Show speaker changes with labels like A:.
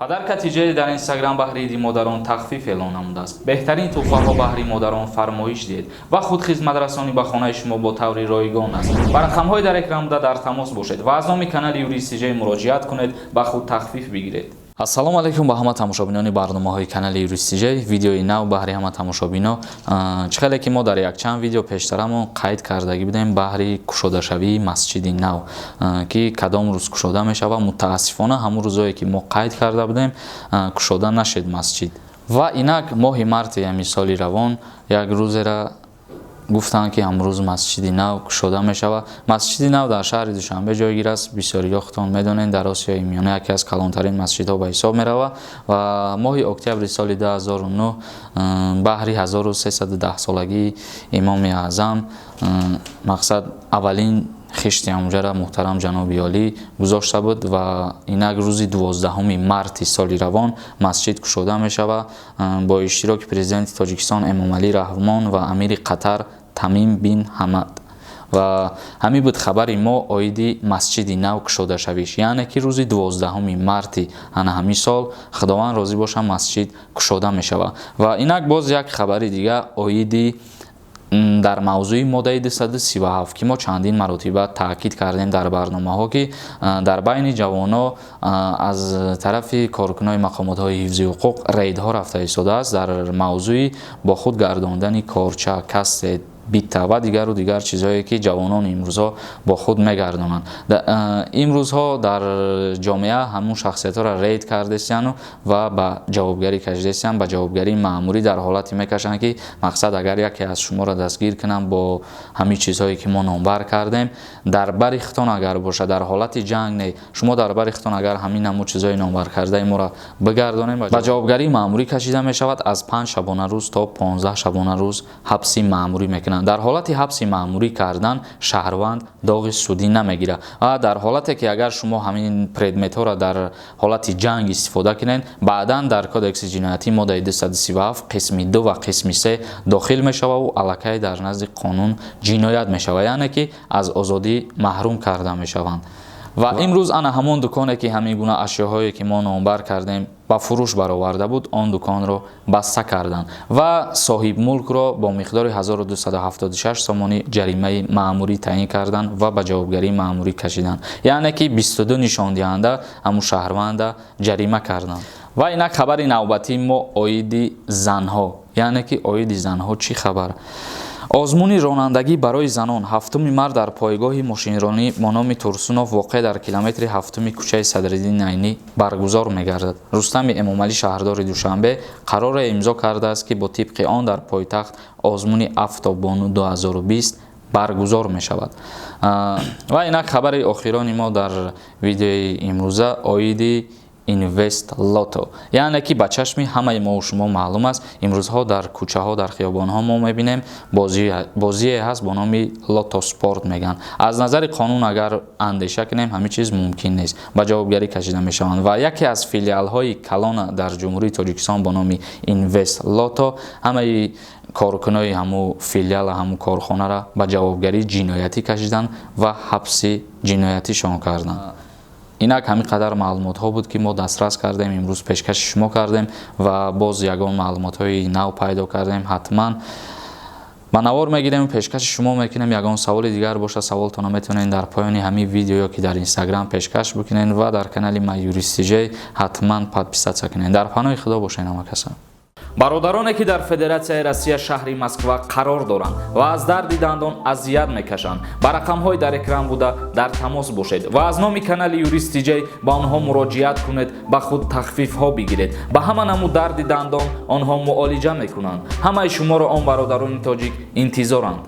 A: Подарка ТЖ дар Инстаграм баҳри иди модарон тахфиф эълон намудааст. Беҳтарин туҳфаҳо баҳри модарон фармоиш диҳед ва худ хизматрасонӣ ба хонаи шумо бо таври ройгон аст. Ба рақамҳои дар экран буда дар тамос бошед ва аз номи канали Юрист ТЖ муроҷиат кунед, ба худ тахфиф бигиред. Ассалому алайкум ба ҳама тамошобинони барномаҳои канали Юрист ТЖ. Видеои нав баҳри ҳама тамошобино. Чӣ хеле ки мо дар якчанд видео пештарамон қайд кардагӣ будем баҳри кушодашавии масҷиди нав, ки кадом рӯз кушода мешавад. Мутаассифона, ҳамун рӯзое ки мо қайд карда будем, кушода нашед масҷид. Ва инак моҳи марти ҳамин соли равон як рӯзера гуфтанд, ки ҳамрӯз масҷиди нав кушода мешавад. Масҷиди нав дар шаҳри Душанбе ҷойгир аст. Бисёриҳо худтон медонед, дар Осиёи Миёна яке аз калонтарин масҷидҳо ба ҳисоб меравад. Ва моҳи октябри соли 2009 баҳри 1310 солагии Имоми Аъзам, мақсад, аввалин хишти ҳамуҷара муҳтарам ҷаноби олӣ гузошта буд. Ва инак рӯзи 12 марти соли равон масҷид кушода мешавад бо иштироки президенти Тоҷикистон Эмомалӣ Раҳмон ва амири Қатар Тамим бин Ҳамад. Ва ҳамин буд хабари мо оиди масҷиди нав кушодашавиш, яъне ки рӯзи 12 марти ана ҳамин сол, Худованд розӣ боша, масҷид кушода мешавад. Ва инак боз як хабари дига оиди дар мавзӯи моддаи 237, ки мо чандин маротиба таъкид кардем дар барномаҳо, ки дар байни ҷавоно аз тарафи коркунони мақомотҳои ҳифзи ҳуқуқ рейдҳо рафта истодааст дар мавзӯи бо худ гардондани корча, кастет, бита ва дигару дигар чизҳое, ки ҷавонон имрӯзҳо бо худ мегардонанд. Имрӯзҳо дар ҷомеа ҳамун шахсиятҳоро рейд кардесияну ва ба ҷавобгарӣ кашидесиян. Ба ҷавобгарии маъмурӣ дар ҳолате мекашанд, ки мақсад, агар яке аз шуморо дастгир кунанд бо ҳамин чизҳое, ки мо номбар кардем, дар бари худтон агар бошад, дар ҳолати ҷанг не, шумо дар бари худтон агар ҳамин намуд чизҳои номбаркардаи моро бигардонем, ба ҷавобгарии маъмурӣ кашида мешавад. Аз 5 шабонарӯз то 15 шабонарӯз ҳабси маъмурӣ мекунанд. Дар ҳолати ҳабси маъмурӣ кардан шаҳрванд доғи судӣ намегирад. Ва дар ҳолате ки агар шумо ҳамин предметҳоро дар ҳолати ҷанг истифода кунед, баъдан дар кодекси ҷиноятӣ моддаи 237 қисми 2 ва қисми 3 дохил мешававу аллакай дар назди қонун ҷиноят мешавад, яъне ки аз озодӣ маҳрум карда мешаванд. Ва имрӯз ана ҳамон дуконе, ки ҳамин гуна ашёҳое, ки мо номбар кардем, ба фурӯш бароварда буд, он дуконро баста карданд ва соҳибмулкро бо миқдори 1276 сомонӣ ҷаримаи маъмурӣ таъин карданд ва ба ҷавобгарии маъмурӣ кашиданд, яъне ки 22 нишондиҳанда ҳамун шаҳрванда ҷарима карданд. Ва инак хабари навбатии мо оиди занҳо, яъне ки оиди занҳо чӣ хабар? Озмуни ронандагӣ барои занон 7 март дар пойгоҳи мошинронӣ бо номи Турсунов, воқеъ дар километри ҳафтуми кӯчаи Садриддин Айнӣ, баргузор мегардад. Рустами Эмомалӣ, шаҳрдори Душанбе, қароре имзо кардааст, ки бо тибқи он дар пойтахт озмуни «Автобону 2020» баргузор мешавад. Ва инак хабари охирони мо дар видеои имрӯза оиди Инвест Лото, яъне ки ба чашми ҳамаи мову шумо маълум аст, имрӯзҳо дар кӯчаҳо, дар хиёбонҳо мо мебинем, бозие ҳаст бо номи Лото Спорт мегӯянд. Аз назари қонун агар андеша кунем, ҳамин чиз мумкин нест, ба ҷавобгарӣ кашида мешаванд. Ва яке аз филиалҳои калона дар Ҷумҳурии Тоҷикистон бо номи Инвест Лото ҳамаи коркунои ҳамун филиала, ҳамун корхонаро ба ҷавобгарии ҷиноятӣ кашиданд ва ҳабси ҷиноятишон карданд. Инак ҳамин қадар маълумотҳо буд, ки мо дастрас кардем, имрӯз пешкаши шумо кардем. Ва боз ягон маълумотҳои нав пайдо кардем, ҳатман ба навор мегирем, пешкаши шумо мекунем. Ягон саволи дигар бошад, саволтонро метавонед дар поёни ҳамин видео ё ки дар Инстаграм пешкаш бикунед ва дар канали ма Юрист ТЖ ҳатман подписаться кунед. Дар паноҳи Худо бошед ҳама каса. Бародароне, ки дар Федератсияи Россия, шаҳри Москва қарор доранд ва аз дарди дандон азият мекашанд, ба рақамҳои дар экран буда дар тамос бошед ва аз номи канали Юрист ТЖ ба онҳо муроҷиат кунед, ба худ тахфифҳо бигиред. Ба ҳама намуд дарди дандон онҳо муолиҷа мекунанд. Ҳамаи шуморо он бародарони тоҷик интизоранд.